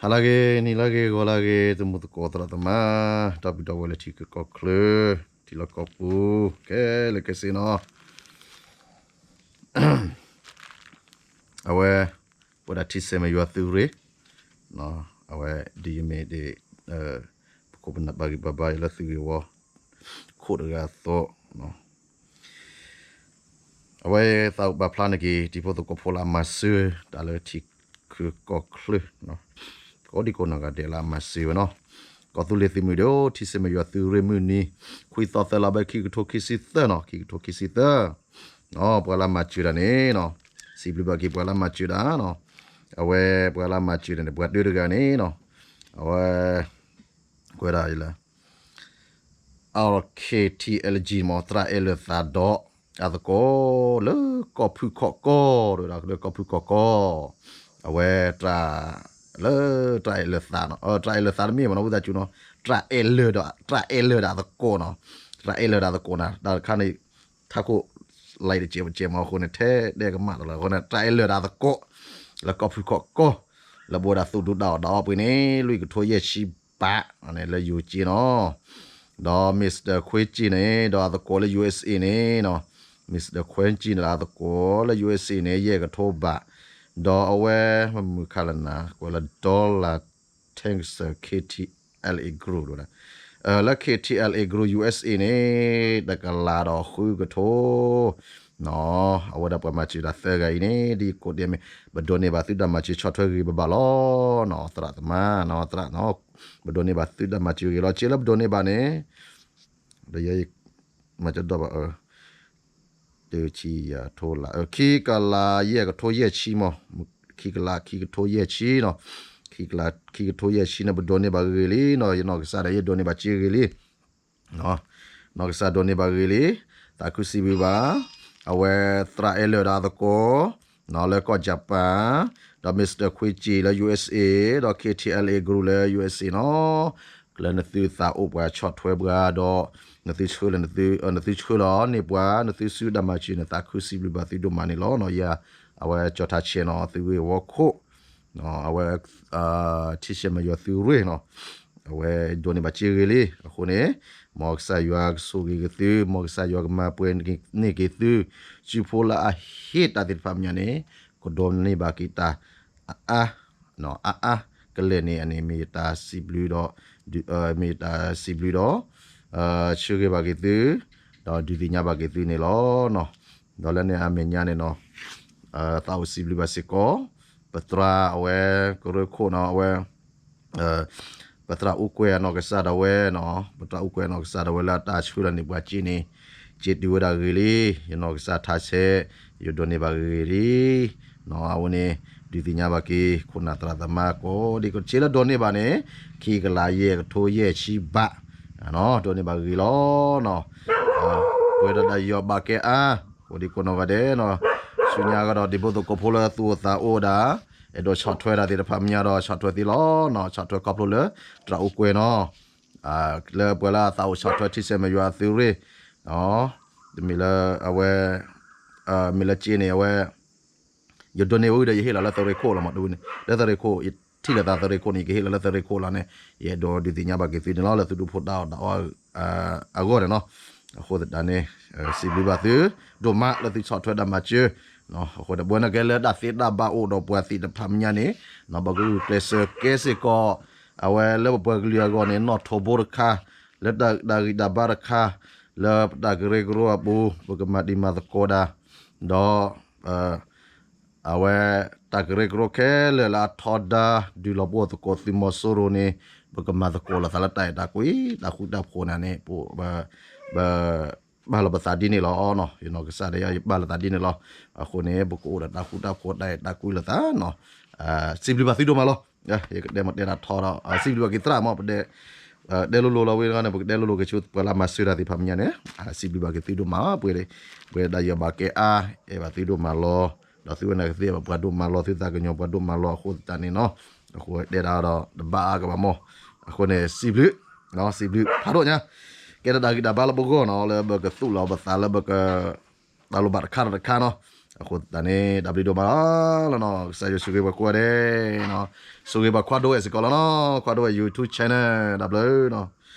ဟါလၢအဂ့ၤ နံၤလၢအဂ့ၤ ဂီၤလၢအဂ့ၤ သမူသကိးသရၣ်သမါ ဒီပုၢ်ဒီဝဲၢ်လၢထံဂုၤကီၢ်ချၢ ထံလီၢ်ကီၢ်ပူၤ ခဲလၢာ်ခဲဆ့နီၤ အဝဲ ပဝဲဒၣ်ထံဆဲးမဲာ်ယွၤသုးရ့ၣ် အဝဲ ဒ်ယမ့ၢ်ဒ် ပခိၣ်ပနၢ်ပာ်ဂံၢ်ပာ်ဘါယွၤလၢသုးဂ့ၢ်ဝီ ခိၣ်တဂၤအသိး အဝဲသးအိၣ်ပာ်ဖျါန့ၢ်က့ၤ တံၤဖိသကိးဖိလၢအမၤစၢၤ တၢ်လၢထံဂုၤကီၢ်ချၢ ကိးဒံကိးနီၢ်ဂၤဒဲးလၢအမၤစၢၤဝဲနီၤ ကီၢ်သူလ့ၤသုးမုၢ်ဒိၣ် ထံဆဲးမဲာ်ယွၤသုးရ့ၣ်မုၢ်နံၤ ခွံသီသၢလါဘၢၣ် ခံကထိခံဆံသၢနီၤ ခံကထိခံဆံသၢ ပှၤလၢအမၤစၢၤတၢ်န့ၣ်နီၤ စံးဘျုးဘၣ်က့ၤပှၤလၢအမၤစၢၤတၢ်နီၤ အဝဲပှၤလၢအမၤစၢၤတၢ်န့ၣ် ပှၤတၢတဂၤန့ၣ်နီၤ အဝဲ ကွဲးဒၣ်လၢ အ KTLG မ့ၢ် သရၣ်အဲၣ်လၢာ်သးဒီး အသကိးလၢကီၢ်ဖုၣ်ခီၣ်ကီၢ် တဝဲဒၣ်လၢကီၢ်ဖုၣ်ခီၣ်ကီၢ် အဝဲ လၢ သရၣ်အဲၣ်လၢာ်သးနီၤ သရၣ်အဲၣ်လၢာ်သးတမ့ၢ်မ့ၢ်နီၤ ဝံသးစူၤနီၤ သရၣ်အဲၣ်လၢာ်ဒီး သရၣ်အဲၣ်လၢာ်ဒီးအသကိးနီၤ သရၣ်အဲၣ်လၢာ်ဒီးအသကိးနၤ တၢ်တခါန့ၣ် ထးခိၣ် like တစဲးပစဲးမ့ၢ်အဃိန့ၣ် ထဲဒဲကမၣ်လီၤလီၤအဃိန့ၣ် သရၣ်အဲၣ်လၢာ်ဒီးအသကိး လၢကီၢ်ဖုၣ်ခီၣ်ကီၢ် လၢပဝဲဒၣ်သုးဒူတၢ်အီၣ်တၢ်အီပှ့ၤန့ၣ် လွံၢ်ကထိယဲၢ်ဆံဘး လၢယိၤက့နီၤ ဒီး Mister ခွ့က့န့ၣ် ဒီးအသကိးလၢ USA န့ၣ်နီၤ Mister ခွ့က့န့ၣ်ဒီးအသကိးလၢ USA န့ၣ် ယဲၢ်ကထိဘး ဒီးအဝဲ မမုၢ်ခါလၢနၤ ကွဲးလၢ Dollar Thanks KTLA Group တဝဲဒၣ် လၢ KTLA Group USA န့ၣ် တကလးဒီးဃုကထိ အဝဲဒၣ်ပှၤမၤစၢၤတၢ်သၢဂၤအံၤန့ၣ် ဒ်ယကိးဒ်အမ့ၢ် ပဒိးန့ၢ်ဘၣ်သုတၢ်မၤစၢၤဆီၣ်ထွဲဂ့ၤဘၣ်ဘၣ်လီၤနီၤ သရၣ်သမါနီၤ သရၣ်နီၤ ပဒိးန့ၢ်ဘၣ်သုတၢ်မၤစၢၤဂ့ၤလီၤ စ့လၢပဒိးန့ၢ်ဘၣ်န့ၣ် ဒီးယဲ မၤကဒီးဘၣ် တဆံယၤထိလါ ခံကလးယဲၢ်ကထိယဲၢ်ဆံမ့ၢ် ခံကလးခံကထိယဲၢ်ဆံနီၤ ခံကလးခံကထိယဲၢ်ဆံန့ၣ် ပဒိးန့ၢ်ဘၣ်ဂ့ၤလံနီၤ ယနီၢ်ကစၢ်ဒီးယဒိးန့ၢ်ဘၣ်စ့ဂ့ၤလံ နီၢ်ကစၢ်ဒိးန့ၢ်ဘၣ်ဂ့ၤလံ သးခုစံးဘျုးဘၣ် အဝဲသရၣ်အဲၣ်လၢာ်ဒီးအသကိး လၢကီၢ် Japan ဒီး Mister ခွ့က့လၢ USA ဒီး KTLA Group လၢ USA နီၤ လၢနသုသးအိၣ်ပှၤဆီၣ်ထွဲပှၤဒီး နသုဆှၢလၢ နသုဆှၢလီၤန့ၢ်ပှၤ နသုစုတၢ်မၤစၢၤန့ၣ် သးခုစံးဘျုးဘၣ်သုဒိၣ်မးန့ၣ်လီၤနီၤ ယၤ အဝဲကၠီၤထးဆဲးနီၤ သုးဂ့ၢ်ဝီခိၣ် အဝဲ ထံဆဲးမဲာ်ယွၤသုးရ့ၣ်နီၤ အဝဲဒိးန့ၢ်ဘၣ်စ့ဂ့ၤလံ အဃိန့ၣ် မ်ကစၢ်ယွၤကဆိၣ်ဂ့ၤက့ၤသု မ်ကစၢ်ယွၤကမၤပှဲၤန့ၢ်က့ၤသု စုဖိလၢအဟ့ၣ်တၢ်သ့ၣ်တဖၣ်မညါန့ၣ် ကဒိးန့ၢ်ဘၣ်က့ၤတၢ်အါအါ အါအါကလဲာ်န့ၣ် အန့ၣ်မ့ၢ်ယတၢ်စံးဘျုးဒီး မ့ၢ်ယတၢ်စံးဘျုးဒီး ဆၢဂ့ၤဘၣ်က့ၤသု ဒီးဒုးသ့ၣ်ညါဘၣ်က့ၤသုန့ၣ်လီၤ. ဒီးလၢန့ၣ်အမဲာ်ညါန့ၣ်နီၤ သးအိၣ်စံးဘျုးဘၣ်စ့ၢ်ကီး ပသရၣ်အဝဲ ကရၢခိၣ်နီၤ အဝဲ ပသရၣ်အူကွဲၤအနီၢ်ကစၢ်ဒၣ်ဝဲနီၤ ပသရၣ်အူကွဲၤအနီၢ်ကစၢ်ဒၣ်ဝဲလၢအတၢ်ဆှၢလီၤန့ၢ်ပှၤစ့န့ၣ် စ့တုၤဝဲဒၣ်ဂ့ၤလံ ယနီၢ်ကစၢ်ထးဆဲး ယဒိးန့ၢ်ဘၣ်ဂ့ၤဂ့ၤလံ အဝဲန့ၣ် ဒုးသ့ၣ်ညါဘၣ်က့ၤ ခိၣ်နၢ်သရၣ်သမါကိးဒံကိး စ့လၢဒိးန့ၢ်ဘၣ်န့ၣ် ခံကလးယဲၢ်ကထိယဲၢ်ဆံဘး ဒိးန့ၢ်ဘၣ်ဂ့ၤလီၤ. ပှဲၤဒီးတၢ်ယီၢ်ဘၣ်ကဲအါ ကိးဒံကိးနီၢ်ဂၤဒဲးနီၤ ဆူညါကဒီး ဒံဖိသကိးဖိလၢသူၣ်အိၣ်သးအိၣ်ဒၣ် အဲၣ်ဒိးဆီၣ်ထွဲတၢ်သ့ၣ်တဖၣ်မညါဒီး ဆီၣ်ထွဲသ့လီၤနီၤ ဆီၣ်ထွဲခီဖျိလၢ သရၣ်အူကွဲၤနီၤ လၢပှၤလၢအသးအိၣ်ဆီၣ်ထွဲထံဆဲးမဲာ်ယွၤအသုးရ့ၣ် တမ့ၢ်လၢအဝဲ မ့ၢ်လၢစ့န့ၣ် အဝဲ ယဒိးန့ၢ်ဝဲဒီးယဟ့ၣ်လီၤလၢသုးရ့ၣ်ခိၣ်လီၤမး တဝဲန့ၣ် လၢသုးရ့ၣ်ခိၣ် ယထံၣ်လိာ်သးသုးရ့ၣ်ခိၣ်န့ၣ် ယကဟ့ၣ်လီၤလၢသုးရ့ၣ်ခိၣ်လီၤန့ၣ် ယအဲၣ်ဒိးဒုးသ့ၣ်ညါဘၣ်က့ၤသုန့ၣ်လီၤ လၢသုးဒူဖိတၢ်အီၣ်တၢ်အီအဂီၢ်န့ၣ်နီၤ အဃိသတးန့ၣ် စံးဘျုးဘၣ်သု ဒိၣ်မးလၢသုဆီၣ်ထွဲဒၣ်မၤစၢၤ အဃိန့ၣ် ပဝဲန့ၣ်ကဲလၢတၢ်သ့တၢ်ဘၣ်အိၣ်ဒီးပှၤသ့ၣ်တဖၣ်မညါန့ၣ် ပကဂုာ်ကျဲးစၢးကဲစ့ၢ်ကီး အဝဲလၢပပှၤကလုာ်အဂီၢ်န့ၣ် နီၣ်ထိးဘိတခါ လၢတၢ်ဂံၢ်တၢ်ဘါတခါ လၢပတၢ်ကရၢကရိအပူၤ ပကမၤတံၤမၤသကိးဒၣ် ဒီး အဝဲ တၢ်ကရၢကရိခဲလၢာ်လၢအထီဒါ ဒုးလီၤပှီၢ်သကိးသုးမီၤစိရိၤန့ၣ် ပကမၤသကိးလိာ်သးလၢတၢ်အဲၣ်တၢ်ကွံ တၢ်ဃူတၢ်ဖိးန့ၣ်န့ၣ် ပ ပာ်လီၤပသးဒ်န့ၣ်လီၤ. ယနီၢ်ကစၢ်ဒၣ်ယဘၣ်လိာ်သးဒ်န့ၣ်လီၤ. အဃိန့ၣ် ပကအိၣ်ဒီးတၢ်ဃူတၢ်ဖိးတၢ်အဲၣ်တၢ်ကွံလိာ်သးနီၤ. စံးဘျုးဘၣ်သုဒိၣ်မးလီၤ. ယကတဲမ့ၢ်တဲတၢ်ထီဒီး စံးဘျုးဘၣ်က့ၤသရၣ်မး ပဒဲ တဲလိၤလိၤလီၤဝဲန့ၣ် ပကတဲလိၤလိၤက့ၤဆူပှၤလၢအမၤစၢၤတၢ်သ့ၣ်တဖၣ်မညါန့ၣ် စံးဘျုးဘၣ်က့ၤသုဒိၣ်မး ပှဲၤ ပှဲၤဒၣ်ယဘၣ်ကဲအါ အဲၣ်ဘၣ်သုဒိၣ်မးလီၤ. ဒီးသုဝဲန့ၣ်ကသ့ဘၣ်ပှၤဒိၣ်မးလီၤ သုသးကညီၤပှၤဒိၣ်မးလီၤ အဃိသတးန့ၣ်နီၤ. အဃိတဲဒၣ်ဒီးတဘၣ်အါကဘၣ်မး. အဃိန့ၣ် စံးဘျုး စံးဘျုးဖးဒိၣ်ညါ ကဲထီၣ်တၢ်ဂံၢ်တၢ်ဘါလၢပဂီၢ်နီၤ လၢပကသူၣ်လီၤပသးလၢပက တၢ်လိၣ်ဘၣ်တခါဒီးတခါနီၤ. အဃိသတးန့ၣ် တၢ်ဘျုးဒိၣ်မးလီၤနီၤ, ကစၢ်ယွၤဆိၣ်ဂ့ၤပှၤကိးဂၤဒဲးနီၤ, ဆိၣ်ဂ့ၤပှၤခွါဒိဝဲၢ်စ့ၢ်ကီးလီၤနီၤ, ခွါဒိဝဲၢ် YouTube channel တၢ်ဘျုးနီၤ.